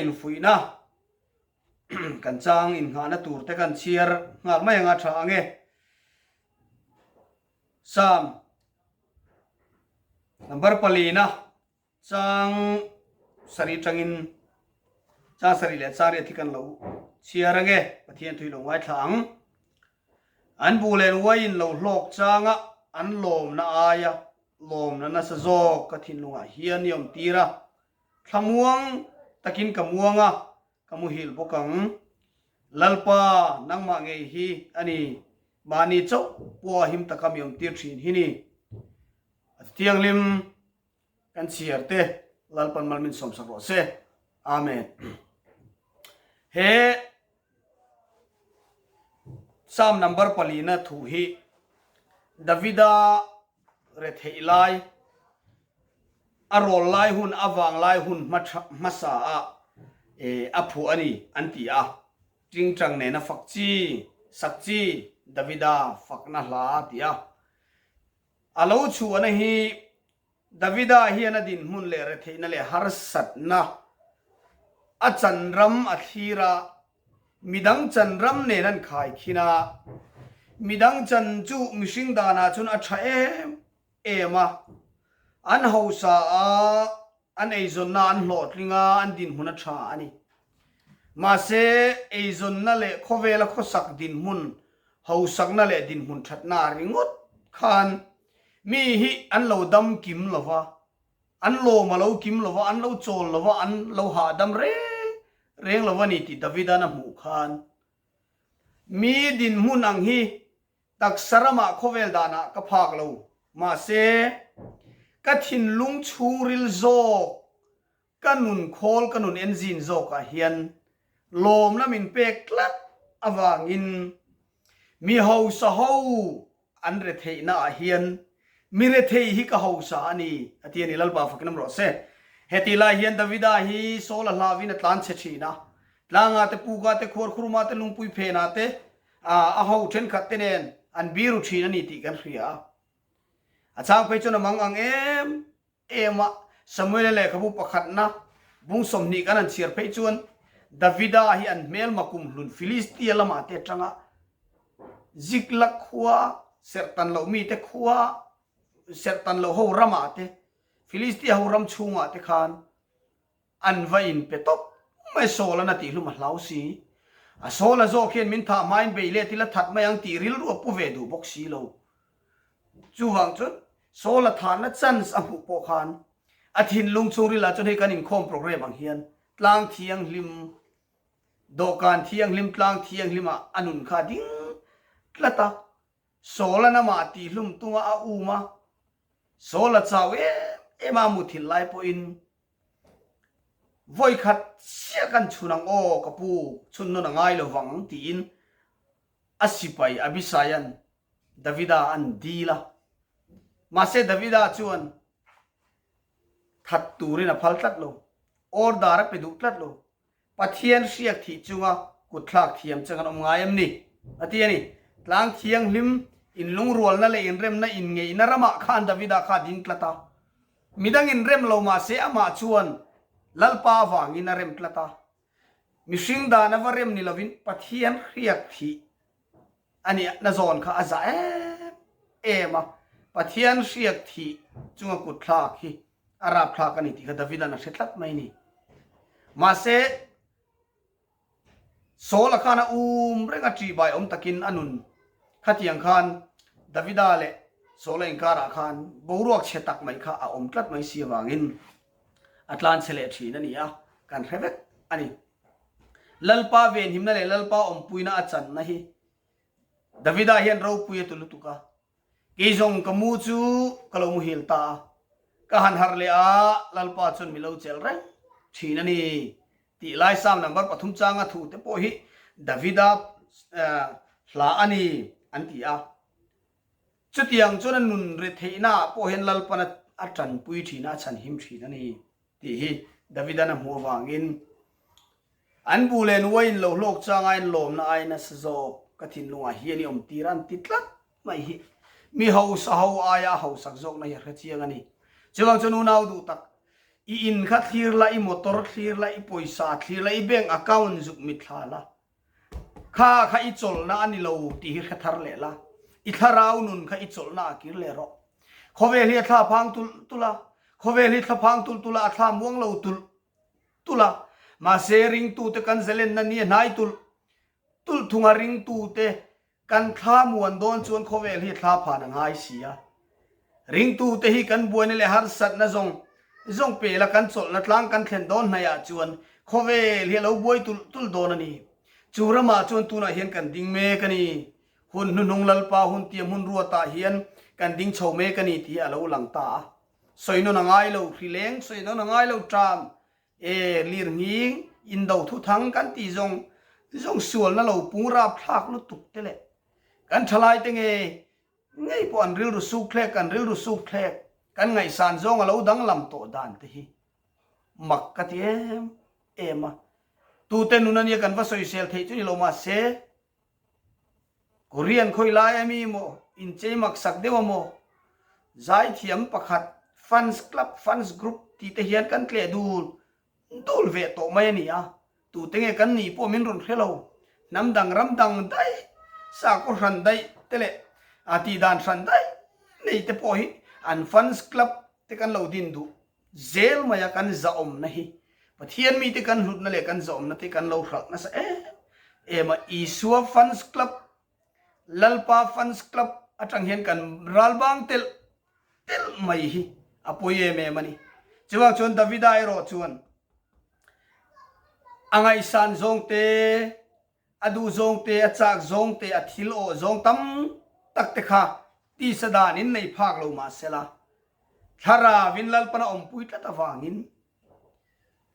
Infuihna kan chang innghahna tur te kan chhiar nghal mai anga tha ang e. Psalm number palina chang sarih tangin chang sarih leh chang riat hi kan lo chhiar ang e, Pathian thui lo ngaithla ang. An bu len uaiin lo hlawk changa an lawmna aia lawmna nasa zawk ka thinlungah hian i awm tir a, Thlamuang takin ka muang a, ka muhil bawk ang. Lalpa, nangmah ngei hi a ni, mahni chauh pawha him taka mi awmtir thin hi ni. A thianghlim kan chhiar te Lalpan mal min sawmsak rawh se. Amen. He Psalm number palina thu hi Davida retheih lai A rawl lai hun, a vang lai hun hmasa ah a phuah a ni an ti a. Tingtang nena fak chi, sak chi, Davida fakna hla a ti a. A lo chhuahna hi Davida hian a dinhmun leh retheihna leh harsatna a chan ram a thlir a, midang chan ram nen an khaikhin a. Midang chan chu mihring danah chuan a tha em em a, an hausa a, an eizawnna an hlawhtling a, an dinhmun a tha a ni. Mahse, eizawnna leh khawvela khawsak dinhmun, hausakna leh dinhmun thatna ringawt khan mi hi an lo dam kim lo va, an lawm a lo kim lo va, an lo chawl lo va, an lo hahdam reng reng lo a ni tih Davida'n a hmuh khan mi dinhmun ang hi Taksa ramah khawvel danah ka phak lo, mahse, ka thinlung chhungril zawk, ka nun khawl, ka nun engine zawkah hian lawmna min pek tlat avangin mi hausa ho an retheihna ah hian mi rethei hi ka hausa a ni, a ti a ni. Lalpa fakin awm rawh se. Heti lai hian Davida hi Saul a hlauhin a tlan chhe thin a, tlangah te, pukah te, khuarkhurumah te, lungpui phenah te, A ho thenkhat te nen an biru thin a ni tih kan hria a. A chang phei chuan a mang ang em em a, Samuela lehkhabu pakhatna bung 20 kan han chhiar phei chuan Davida hi an hmelma kumhlun Filistia lamah te atanga Ziklag khua serhtan loh mite khua serhtan loh ho ramah te Filistia ho ram chhungah te khan An va in pe tawp mai Saul an a tih hlum a hlau si. A Saul a zawk hian min thah hmain bei let ila that mai ang tih rilru a pu ve duh bawk si lo. Chuvang chuan Saul a thahna chance a hmuh pawh khan a thinlung chhungril ah chuan hei kan inkhawm program ang hian tlang thianghlim, dawhkan thianghlim, tlang thianghlim ah a nun kha a ding tlat a. Saul an amah tih hlum tunga a um a, Saul a chau em em a a muthilh lai pawhin Vawi khat chiah kan chhun ang aw ka pu, chhun nawn a ngai lo vang tiin a sipai Abisaia'n Davida an dil a. Mahse Davida chuan that turin a phal tlat lo, order a pe duh tlat lo. Pathian hriak thih chunga kutthlak thiam chang an awm ngai em ni? A ti a ni. Tlang thianghlim, inlungrualna leh inremna inngeihna ramah khan Davida kha a ding tlat a. Midang inrem lo mah se amah chuan Lalpa avangin a rem tlat a. Mihring dan a va rem ni lovin Pathian hriak thih a nih na zawn kha a za em em a. Pathian hriak thih chunga kutthlak hi a rapthlak a ni tih kha Davida'n a hre tlat mai a ni. Mahse, Saul-a khan a um reng a ṭihbai awm takin a nun khatiang khan Davida leh Saul-a inkarah khan boruak chhe tak mai kha a awm tlat mai si avangin a tlan chhe leh ṭhin a ni a, kan hre vek a ni. Lalpa venhimna leh Lalpa awmpuina a channa hi Davida hian ropui a ti lutuk a, Kei zawng ka mu chu ka lo muhil ta a, ka han harh leh a, Lalpa chuan mi lo chelh reng thin a ni tih lai Psalm number pathum changa thu te pawh hi Davida hla a ni an ti a. Chutiang chuan a nun retheihna ah pawh hian Lalpan a tanpui thin a, a chhanhim thin a ni tih hi Davidan a hmuh avangin An bu leh nuai in lo hlawk chang aiin lawmna ai nasa zawk ka thinlungah hian i awm tir a an ti tlat mai hi mi hausa ho aia a hausak zawkna hi a hre chiang a ni. Chuvang chuan unau duh tak. I in kha thlir la, i motor thlir la, i pawisa thlir la, i bank account zuk mitthla la. Kha kha i chawlhna a ni lo tih hi hre thar leh la, i thlarau nun kha i chawlhna a kir leh rawh. Khawvel hi a thla phang tulh tulh a, khawvel hi thla phang tulh tulh a, a thla muang lo tulh tulh a. Mahse, ringtute kan zalenna ni a hnai tulh tulh thung a, ringtute Kan thla muan dawn chuan khawvel hi thla phan a ngai si a. Ringtute hi kan buaina leh harsatna zawng zawng pela kan chawlhna tlang kan thlen dawn hnaihah chuan khawvel hi a lo buai tulh tulh dawn a ni. Chu ramah chuan tunah hian kan ding mek a ni. Hun hnuhnung Lalpa hun tia hmun ruatah hian kan ding chho mek a ni tih a lo lang ta a. Sawi nawn a ngai lo, hrileng sawi nawn a ngai lo ṭam E lirnghing, indo thuthang kan tih zawng zawng sualna lo pung rapthlak lutuk te leh kan thalai te ngei ngei pawh an rilru suk thlek, an rilru suk thlek, kan ngaihsan zawng a lo danglam tawh dan te hi mak ka ti em em a. Tute nun ania kan va sawisel theih chu ni lo mahse Korean khawi lai a mi maw inchei maksak deuh a maw zaithiam pakhat fans club fans group tih te hian kan tleh dul dul ve tawh mai a ni a, tute nge kan nih pawh min rawn hre lo, hnam dang ram dang daih sakhaw hran daih te leh a tih dan hran daih nei te pawh hi an fans club te kan lo din duh Zel maia kan zahawmna hi Pathian mite kan hlutna leh kan zahawmna te kan lo hralh nasa em em a, Isua Fans Club, Lalpa Fans Club atang hian kan ralbang telh telh mai hi a pawi em em a ni. Chuvang chuan Davida erawh chuan a ngaihsan zawng te, A duh zawng te, a chak zawng te, a thil awh zawng tam tak te kha tisa dan in nei phak lo mah sela, Thlarau in Lalpan a awmpui tlat avangin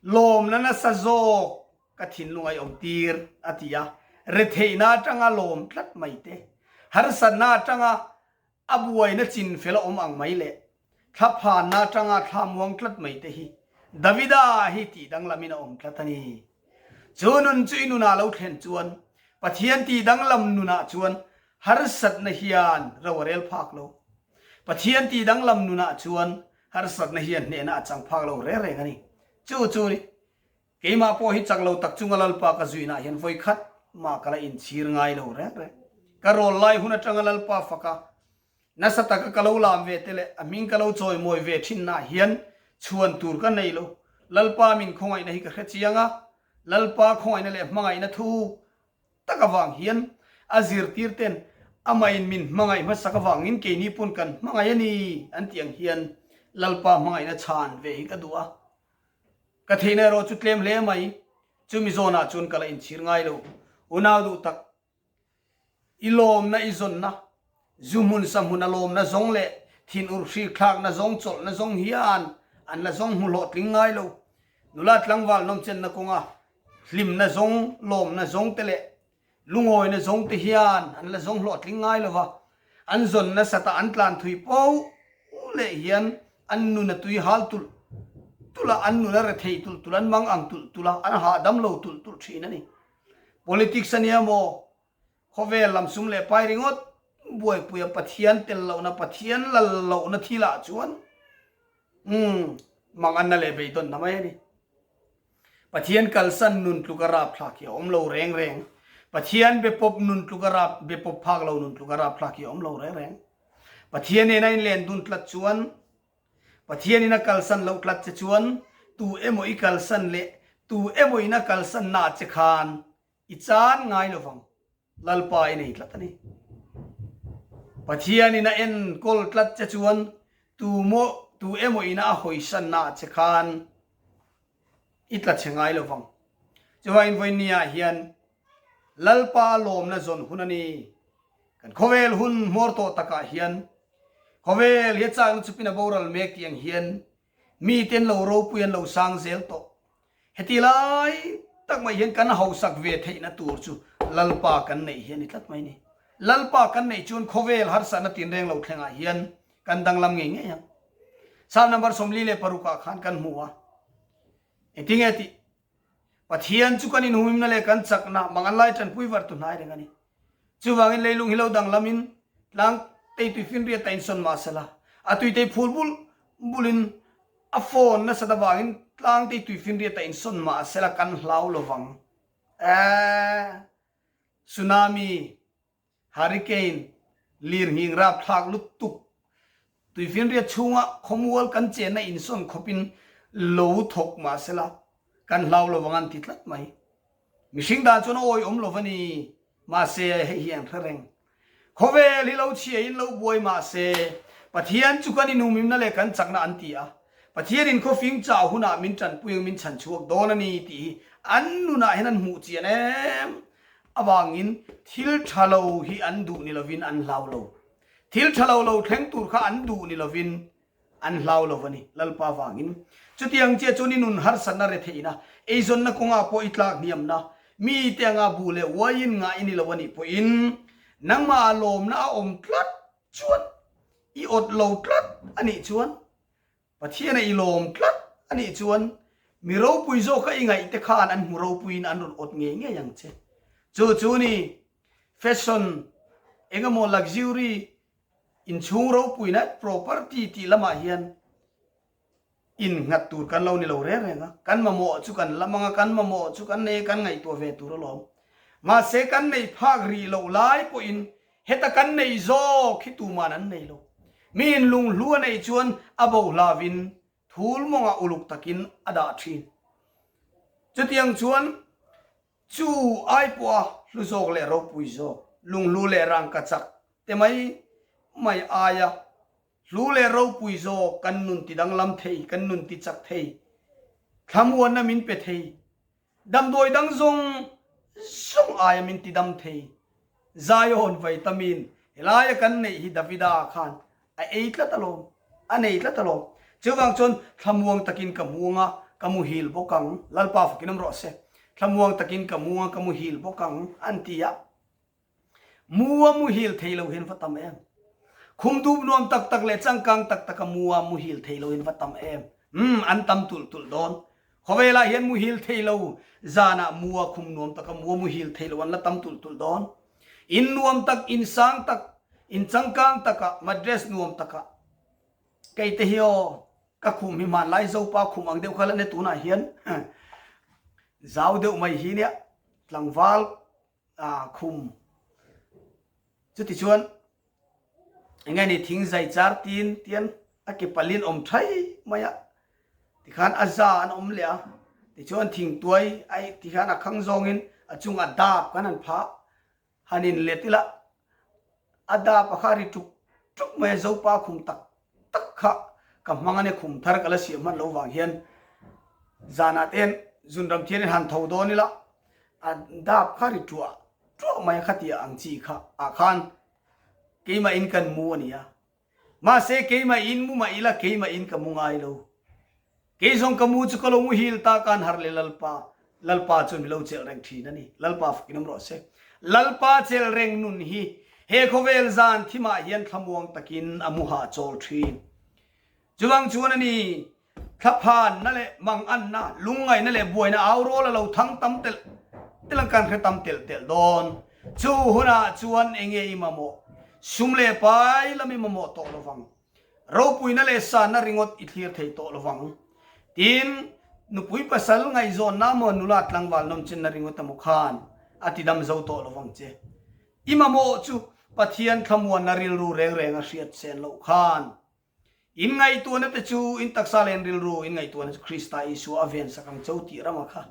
lawmna nasa zawk ka thinlung a i awmtir a ti a, retheihna atanga lawm tlat mai te, harsatna atanga A buaina chin fel a awm ang mai le. Thlaphanna atanga thla muang tlat mai te hi Davida hi tih danglamin a awm tlat a ni. Chu nun chu i nunah lo thlen chuan Pathian tih danglam nunah chuan harsatna hian ro a rel phak lo. Pathian tih danglam nunah chuan harsatna hian hnehna a chang phak lo reng reng a ni. Chu chu ni. Keimah pawh hi chak lo tak chunga Lalpa ka zuinah hian vawi khat mah ka la inchhir ngai lo reng reng. Ka rawl lai hun atanga Lalpa faka nasa taka ka lo lam ve te leh a hming ka lo chawimawi ve thinnaah hian chhuan tur ka nei lo. Lalpa min khawngaihna hi ka hre chiang a, Lalpa khawngaihna leh hmangaihna thu tak avang hian a zirtir ten amahin min hmangaih hmasak avangin keini pawn kan hmangaih a ni an tih ang hian Lalpa hmangaihna chhan ve hi ka duh a. Ka theihna erawh chu tlem hle mai, chumi zawnah chuan ka la inchhir ngai lo. Unau duh tak, i lawmna i zawnna, zu hmun sa hmuna lawmna zawng leh thinur hrik thlakna zawng chawlhna zawng hian an la zawng hmu hlawhtling ngai lo. Nula tlangval nawmchenna kawnga hlimna zawng, lawmna zawng te leh Lungawina zawngte hian an la zawng hlawhtling ngai lo va, an zawn nasat a an tlan thui poh leh hian an nun a tui hal tulh tulh a, an nun a rethei tulh tulh, an mang ang tulh tulh a, an hahdam lo tulh tulh thin a ni. Politics a nia maw? Khawvel lam sum leh pai ringawt buaipuia Pathian tel lohna, Pathian lal lohna thilah chuan umm manganna leh beidawnna mai a ni. Pathian kalsan nun tluk a rapthlak hi a awm lo reng reng. Pathian bepawp nun tluk a rap, bepawp phak lo nun tluk a rapthlak hi a awm lo reng reng. Pathian nena in len dun tlat chuan, Pathian in a kalsan loh tlat che chuan, tu emaw i kalsan leh tu emaw in a kalsan na che khan i chan ngai lovang. Lalpa i nei tlat a ni. Pathian in a enkawl tlat che chuan tu maw tu emaw ina a hawisanna ah che khan i tla che ngai lo vang. Chuvangin vawinia hian Lalpa a lawmna zawn hun a ni. Kan khawvel hun hmawr tawh takah hian khawvel hi a chakna chupin a boral mek tih ang hian Miten lo ropui an lo sang zel tawh. Heti lai tak mai hian kan hausak ve theihna tur chu Lalpa kan neih hi a ni tlat mai ni. Lalpa kan neih chuan khawvel harsatna tinreng lo thlengah hian kan danglam ngei ngei ang. Psalm number 46 ah khan kan hmu a. Engtinge tih? Pathian chu kan inhumhimna leh kan chakna mangan lai tanpui var tu hnai reng a ni. Chuvangin leilung hi lo danglamin tlang tei tui finriat a insawn mah sela, a tui tei phul bul bulin. A phone nasat avangin tlangte tuifinriat a insawn mah sela kan hlau lovang. Eeh. Tsunami, Hurricane, lirnghing rapthlak lutuk, tuifinriat chhunga khawmual kan chenna insawn khawpin lo thawk mah sela kan hlau lovang an ti tlat mai. Mihring dan chuan a awihawm lo va ni. Mahse, hei hi an hre reng. Khawvel hi lo chhiain lo buai mahse, Pathian chu kan inhumhimna leh kan chakna an ti a. Pathianin khawfing chah hunah min tanpui ang min chhan chhuak dawn a ni tih hi an nunah hian an hmuh chian em avangin thil tha lo hi an duh ni lovin an hlau lo. Thil tha lo lo thleng tur kha an duh ni lovin An hlau lo a ni, Lalpa vangin. Chutiang chiah chuan i nun harsatna re theihna, eizawnna kawngah pawh i tlak hniamna, mite anga bu leh uaiin ngah i ni lo a nih pawhin, nangmah ah lawmna a awm tlat chuan, i awt lo tlat a nih chuan, Pathiana i lawm tlat a nih chuan, mi ropui zawka i ngaihte khan an hmu ropuiin an rawn awt ngei ngei ang che. Chu chu ni, fashion, engemaw luxury, Inchhung ropuina property tih lamah hian innghat tur kan lo ni lo reng reng a, kan mamawh chu kan lam ang a, kan mamawh chu kan nei a, kan ngaihtuah ve tur alawm. Mahse kan neih phak rih loh lai pawhin heta kan neih zawk hi tuman an nei lo. Miin lunghlu a neih chuan a bo hlavin thul mawngah uluk takin a dah thin. Chutiang chuan Chu ai pawha hlu zawk leh ropui zawk, lunghlu leh rangkachak te mai mai aia hlu leh ropui zawk kan nun ti danglam thei, kan nun ti chak thei, thlamuanna min pe thei, damdawi dang zawng zawng aia min ti dam thei. Zion vitamin helaia kan neih hi Davida khan A ei tlat alawm, a nei tlat alawm. Chuvang chuan thlamuang takin ka muang a, ka muhil bawk ang, Lalpa fakin awm rawh se. Thlamuang takin ka muang a, ka muhil bawk ang, an ti a. Mu a muhil thei lo hian va tam em? Khum dup nuam tak tak leh changkang tak taka mu a muhil thei lo hian va tam em? Umm, an tam tulh tulh dawn. Khawvelah hian muhil thei lo, zanah mu a khum nuam taka mu a muhil thei lo an la tam tulh tulh dawn. In nuam tak, in sang tak, in changkang takah, mattress nuam takah kei te hi aw ka khum hi hmanlai Zopa khum ang deuh kha la nia tunah hian zau deuh mai hi nia tlangval khum chutichuan enge ni thing zai char tin tian a ke palin awm thai mai a tikhan a za an awm leh a tichuan thingtuai ai tikhan a khang zawngin a chungah dap kan han phah han in let ila a dap a kha ri tuk tuk mai a zopa khum tak tak kha ka hmang a nia khum thar ka la siam hman lo vang hian zanah te hian zunram thian in han tho dawn ila a dap kha ri tuah tuah mai a khatia ang chi kha ah khan keimah in kan mu a ni a. Mahse keimah in mu mah ila keimah in ka mu ngai lo. Kei zawng ka mu chu ka lo muhil ta kan harh leh Lalpa, Lalpa chuan mi lo chelh reng thin a ni. Lalpa fakin awm rawh se. Lalpa chelh reng nun hi he khawvel zan thimah hian thlamuang takin a mu hahchawl thin. Chuvang chuan a ni, Thlaphanna leh manganna, lungngaihna leh buaina au rawl a lo thang tam telh telh ang kan hre tam telh telh dawn. Chu hunah chuan enge i mamawh? Sum leh pai lam i mamawh tawh lovang. Ropuina leh sanna ringawt i thlir thei tawh lovang. Tin, nupui pasal ngaihzawnna maw nula tlangval nawmchenna ringawt emaw khan a tidam zo tawh lovang che. I mamawh chu Pathian thlamuanna rilru reng reng a hriat sen loh khan In ngaihtuahna te chu in taksa leh in rilru in ngaihtuahna chu Krista Isua a ven sak ang cho tih rama kha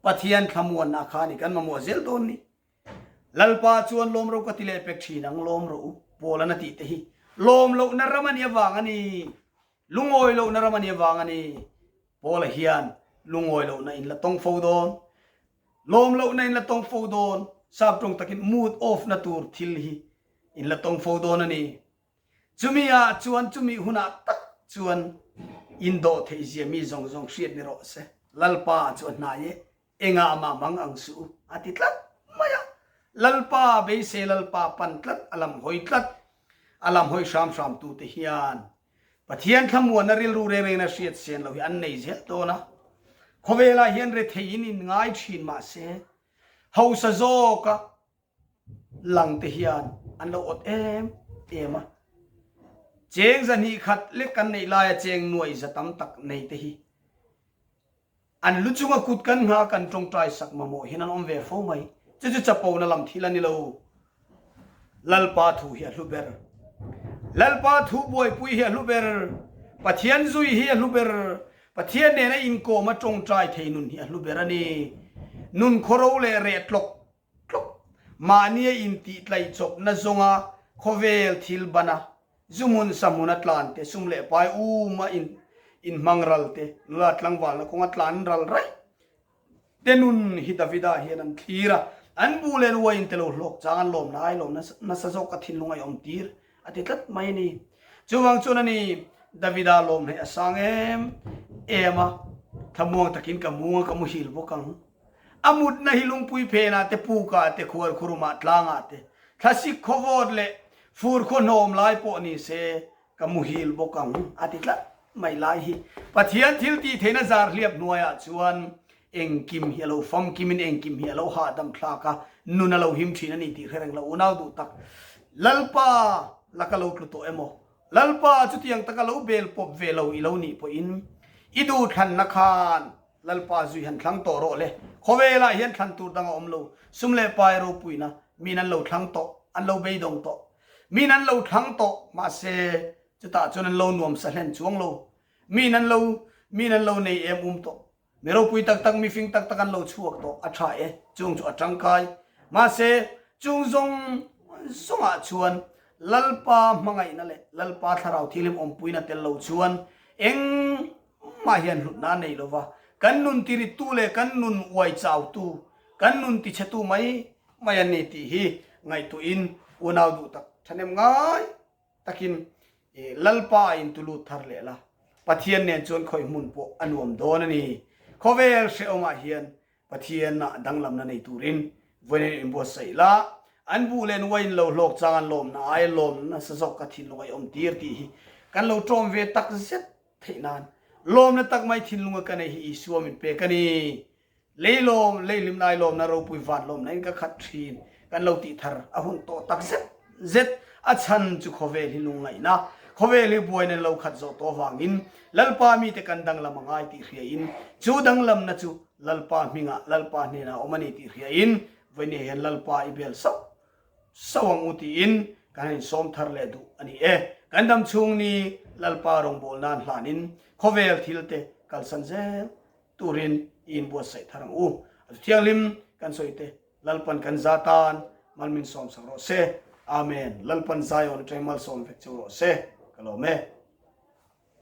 Pathian thlamuanna kha ni kan mamawh zel dawn ni. Lalpa chuan lawm ro ka ti leh pek thin ang lawm rawh u Paul-an a tih te hi lawm lohna ram a nih avang a ni, lungawi lohna ram a nih avang a ni. Paul-a hian lungawi lohna in la tawng fo dawn, lawm lohna in la tawng fo dawn, sap tawng takin mood off na tur thil hi in la tawng fo dawn a ni. Chumi ah chuan chumi hunah tak chuan indawh theih zia mi zawng zawng hriat ni rawh se. Lalpa chu a hnai e, engah amah mang ang suh u, a ti tlat mai a. Lalpa beisei Lalpa pan tlat, a lam hawi tlat, a lam hawi hram hram tute hian Pathian thlamuanna rilru reng rengin a hriat sen lo hi an nei zel dawn a. Khawvelah hian retheiin in ngai thin mahse hausa zawka lang te hian an lo awt em em a. Cheng zahnih khat lek kan neih laia cheng nuai za tam tak nei te hi an lu chunga kut kan ngha kan tawngtai sak mamawh hian an awm ve fo mai. Chu chu chapona lam thil a ni lo. Lalpa thu hi a hlu ber. Lalpa thu buaipui hi a hlu ber. Pathian zui hi a hlu ber. Pathian nena inkawm a tawngtai thei nun hi a hlu ber a ni. Nun khawro leh reh tlawk tlawk. Mahnia intih tlaihchawpna zawnga khawvel thil bana zu hmun sa hmuna tlan te, sum leh pai uma inhmang ral te, nula tlangvalna kawnga tlan ral raih te nun hi Davida hian an thlir a, an bu leh uaiin te lo hlawk chang an lawmna ai lawm nasa zawk a thinlung a awm tir a ti tlat mai a ni. Chuvang chuan a ni Davida lawm hei a sang em em a, thlamuang takin ka mung a ka muhil bawk ang. A mutna hi lungpui phenah te pukah te khuarkhurumah tlangah te thlasik khawvawt leh fur khaw hnawm lai pawh ni se Ka muhil bawk ang a ti tlat mai lai hi Pathian thil tih theihna zar hliap hnuaiah chuan engkim hi a lo famkimin engkim hi a lo hahdam thlak a, nun a lo him thin a ni tih hre reng lo unau duh tak. Lalpa laka lo tlu tawh emaw? Lalpa chutiang taka lo bel pawp ve lo i lo nih pawhin i duhthlanna khan Lalpa zui han thlang tawh rawh le. Khawvelah hian thlan tur dang a awm lo. Sum leh pai ropuina min an lo thlang tawh, an lo beidawng tawh. Min an lo thlang tawh, mahse chutah chuan an lo nuam sa hlen chuang lo. Min an lo, min an lo nei em um tawh. Mi ropui tak tak, mi fing tak tak an lo chhuak tawh, a tha e, chung chu a tangkai. Mahse, chung zawng zawngah chuan Lalpa hmangaihna leh Lalpa thlarau thianghlim awmpuina tel lo chuan engmah hian hlutna a nei lo va. Kan nun tirittu leh kan nun uai chautu, kan nun tichhetu mai mai an ni tih hi ngaihtuahin unau duh tak thahnem ngai takin Lalpa a intulut thar leh la, Pathian nen chuan khawih hmun pawh a nuam dawn a ni. Khawvel hrehawmah hian Pathianah danglamna nei turin vawiin inbuatsaih la, an buh leh nuain lo hlawk chang an lawmna ai lawm nasa zawk ka thinlung a i awm tir tih hi kan lo tawm ve tak zet theih nan lawmna tak mai thinlunga ka nei hi Isua min pek a ni. Lei lawm, lei hlim lai lawmna ropui van lawmna in ka khat thin. Kan lo tih thar a hun tawh tak zet zet. A chhan chu khawvel hi lungngaihna, khawvel hi buaina lo khat zawh tawh avangin Lalpa mite kan danglam a ngai tih hriain chu danglamna chu Lalpa hmingah, Lalpa hnenah a awm a ni tih hriain vawinia hian Lalpa i bel sauh sauh ang u tiin kan han insawm thar leh duh a ni e. Kan dam chhung ni Lalpa rawngbâwl nan hlanin khawvel thilte kalsan zel turin i inbuatsaih thar ang u. A thianghlim kan sawi te Lalpan kan za tan mal min sawmsak rawh se. Amen. Lalpan Zion atangin malsawm vek cheu rawh se. Ka lawm e.